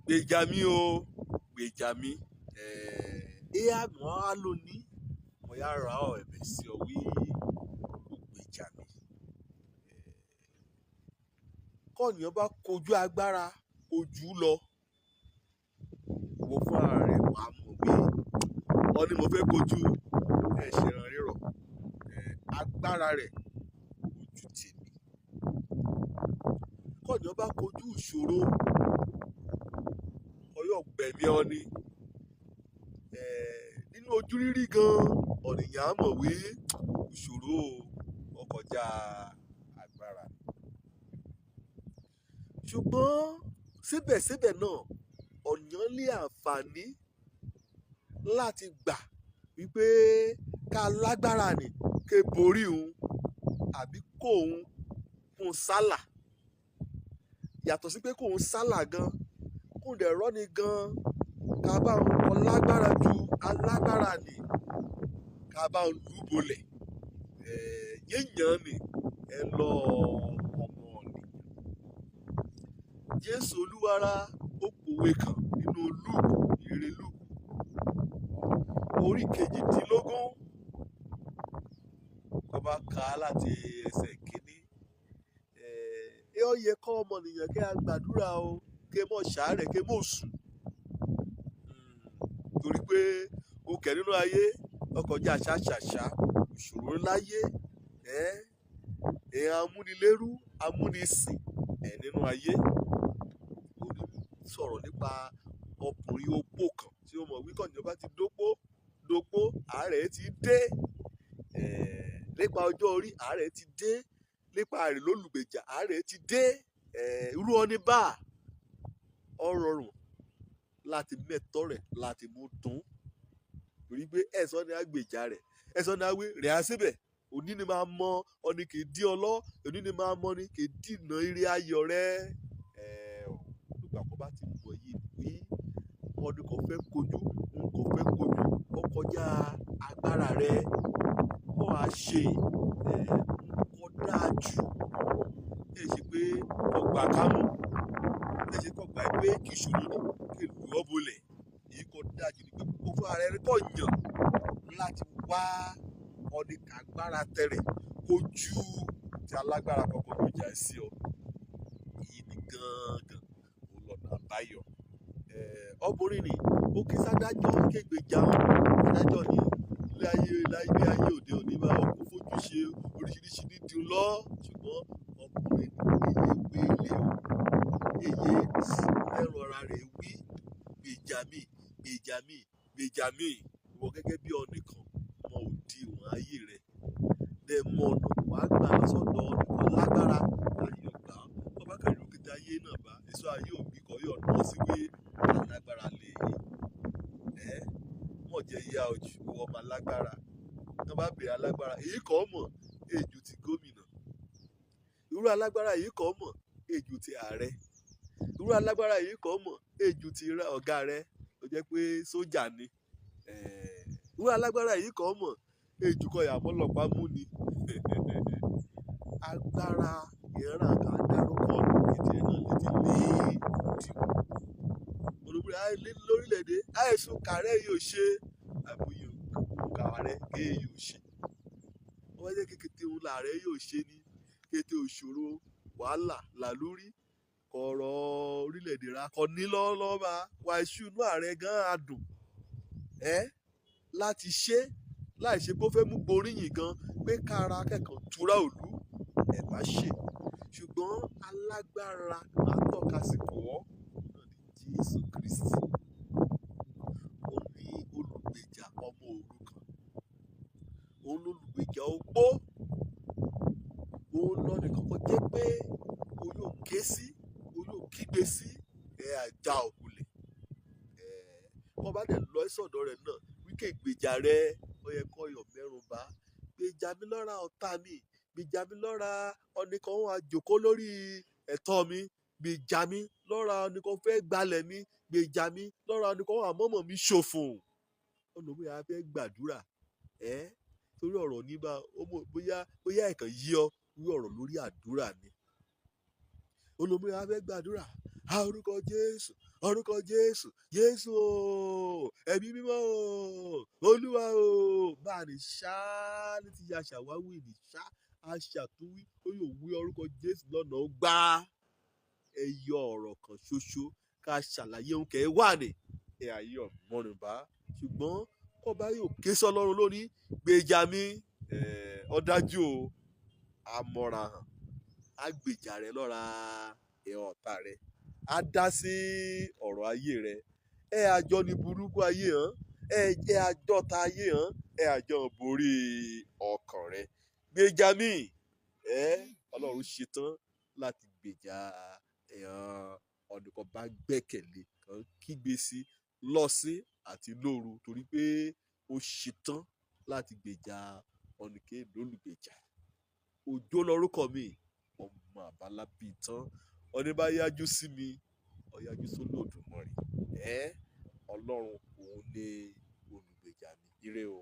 Gbèjà mi o, gbèjà mi. Ẹ mọ́ á lónìí, mo yá ra ọ ẹ̀bẹ̀ sí ọ wí kó gbèjà mi. Kọ́nìyàn bá kojú agbára ojú lọ, wo fún ara rẹ̀ wàá mọ̀ wí ọ ní mo fẹ́ kojú ẹ̀ ṣèràn rírọ̀, agbára rẹ̀ ojú tèmi. Kọ́nìyàn bá kojú ìṣòro, ọyọ́ gbẹ̀mí ọ ni. Nínú ojú rírí gan, ọ̀nìyàn á mọ̀ wí ìṣòro ó kọjá agbára. Ṣùgbọ́n síbẹ̀síbẹ̀ náà, ọ̀nìyàn ní àǹfààní láti gbà wípé ká lágbára nì ké borí òun àbí kóun kún sálà. Yàtọ̀ sí pé kóun sálà gan, kóun dẹ̀ rọ́ni gan, ká bá òun kọ lágbára ju alágbára nì, ká bá òun lù bolẹ̀. Yíyan nì ẹ lọ ọmọ nìyàn. Jésù Olúwara ó pòwe kan nínú Lúùkù, ìrere Lúùkù, orí 18. Kó bá kà á láti ẹsẹ̀ kìíní. Ẹ ó yẹ kọ́ ọmọnìyàn kí a gbàdúrà o, kí ẹ mọ̀ ṣàárẹ̀, kí ẹ mọ̀ sùn. Torí pé o kẹ̀ nínú ayé, ọkọjá ṣàṣàṣà, ìṣòro láyé, ẹ̀ amúnilérú, amúnisìn, ẹ̀ nínú ayé. Ó ní sọ̀rọ̀ nípa ọkùnrin opó kan tí ó mọ̀ wí kọ́nìyàn bá ti dópó, dópó, àárẹ̀ ti dé. Nípa ọjọ́ orí, àárẹ̀ ti dé. Nípa àìlólùgbèjà, àárẹ̀ ti dé. Irú ọni bá ọ rọrùn láti mẹ́tọ́ rẹ̀ láti mú dùn. Torí pé ẹ̀sọ́ ni á gbèjà rẹ̀, ẹ̀sọ́ ni á wí rẹ̀ á síbẹ̀. Òní ni máa mọ ọni kì í dí ọ lọ́, òní ni máa mọ ni kì í dìnà ire ayọ̀ rẹ. Nígbà kan bá ti mọ̀ yìí wí, ọni kan fẹ́ kojú, n kò fẹ́ kojú, ó kọjá agbára rẹ, ó á ṣe, kó dáa jù. Ẹ ṣe pé ọgbà kámú, ẹ ṣe kó gbà pé kì í ṣòro ni, kí lù ọ́ bolẹ̀. Èyí kò dáa jù ni pé kó fún ara rẹ kó yàn láti wá ọni kàgbára tẹrẹ̀ kojú tí alágbára kankan ló jà sí ọ. Èyí ni gangan òun lọ̀nà àbáyọ. Ọkùnrin ni ó ké sádájọ́ kégbèjà ọ́n. Adájọ́ ní ilé ayé, ilé ayé òde òní bá ó kún fojú ṣe oríṣiríṣi nídìí lọ. Ṣùgbọ́n ọkùnrin ní èyí gbé ilé o. Èyí ẹran ara rẹ̀ wí, gbèjà mi, gbèjà mi, gbèjà mi. Ìwọ gẹ́gẹ́ bí ọ̀nìkan mọ òdiwọ̀n ayé rẹ. Dẹ̀ mọ ọ̀nà wàá gbà lọ sọ́dọ̀ ọ̀nìkan lágbára ayọ̀ gbà ọ́. Bó bá kàrí òkúta ayé náà bá, èso ayé òbí kan yóò ná sí wí alágbára lè. Mọ̀ jẹ́ ìyá ojú, ìwọ ọmọ alágbára. Tí wọ́n bá bèèrè alágbára, èyí kọ́ mọ̀, èjù ti gómìnà. Irú alágbára yìí kọ́ mọ̀, èjù ti ààrẹ. Irú alágbára yìí kọ́ mọ̀, èjù ti ọ̀gá rẹ, ó jẹ́ pé sójà ni. Irú alágbára yìí kọ́ mọ̀, èjù kọ́ ìyàmọ́ lọ́pàá mú ni. Agbára ìran kan dárúkọ ọ̀nà kejì náà létí lé òdiwọ̀n. Olùgbé ayé lórílẹ̀-èdè, àìsùn kàárẹ̀ yóò ṣe, àbúyọ kàárẹ̀ gé yóò ṣe. Wọ́n jẹ́ kékeré òun làárẹ̀ yóò ṣe ni, kété òṣòro wàhálà làlúrí kọ̀rọ̀ orílẹ̀-èdè ra kọ ní lọ́wọ́lọ́wọ́ bá wá iṣu inú ààrẹ gan adùn. Láti ṣe láì ṣe pé ó fẹ́ mú gboríyìn gan pé kára kẹ̀kọ́ tura òlú ẹ̀ bá ṣe. Ṣùgbọ́n alágbára máa tọ́ka sí kọ́ náà ni Jésù Kristi. Ó ní olùgbèjà ọmọ òrukàn. Òun lolùgbèjà opó. Òun lọ nìkan kan jẹ́ pé o yóò ké sí, o yóò kígbe sí, ẹ àjà òkulẹ̀. Kó bá dẹ̀ lọ sọ́dọ̀ rẹ̀ náà, wí ké gbèjà rẹ, ó yẹ kó yọ̀ mẹ́rùn bá. Gbèjà mi lọ́ra ọ̀tá mi, gbèjà mi lọ́ra ọ̀nìkan wọ́n á jókòó lórí ẹ̀tọ́ mi, gbèjà mi lọ́ra ọ̀nìkan fẹ́ gbalẹ̀ mi, gbèjà mi lọ́ra ọ̀nìkan wọ́n á mọ̀mọ́ mi ṣòfò. Ọ̀nà bóyá a fẹ́ gbàdúrà, torí ọ̀rọ̀ ní bá, ó mọ̀ bóyá, bóyá ẹ̀kan yí ọ, wí ọ̀rọ̀ lórí àdúrà ni. Olùmúra a fẹ́ gbàdúrà, a orúkọ Jésù, Orúkọ Jésù, Jésù o, ẹ̀mí mímọ́ o, Olúwa o. Bá a ní ṣáá ní ti ya ṣàwáwí ní ṣá, aṣàtúwí, ó yóò wí orúkọ Jésù lọ́nà ó gbá. Ẹ yọ ọ̀rọ̀ kan ṣoṣo ká ṣàlàyé ohun kẹ́ ẹ wà ní ẹ ayé ọ̀mọ́rìnbá. Ṣùgbọ́n kọ́ bá yóò ké sọ́lọ́run lónìí, gbèjà mi, ọ dájú o, àmọ̀ràn hàn, á gbèjà rẹ lọ́ra ẹ̀ ọ̀tá rẹ, á dá sí ọ̀rọ̀ ayé rẹ. Ẹ àjọ ní burúkú ayé hàn, ẹ jẹ́ àjọta ayé hàn, ẹ àjọ borí ọkàn rẹ. Gbèjà mi, ẹ Ọlọ́run ṣetán láti gbèjà ẹ̀hàn ọ̀nì kan bá gbẹ́kẹ̀lé kan kígbe sí lọ́sí àti lóru, torí pé ó ṣetán láti gbèjà ọ̀nìkè lólùgbèjà. Òjó lorúkọ mi, ọmọ àbálá bíi tán. Ọní bá yájú sí mi, ó yájú sólódùmarè. Ẹ Ọlọ́run òun ni olùgbèjà mi. Ire o.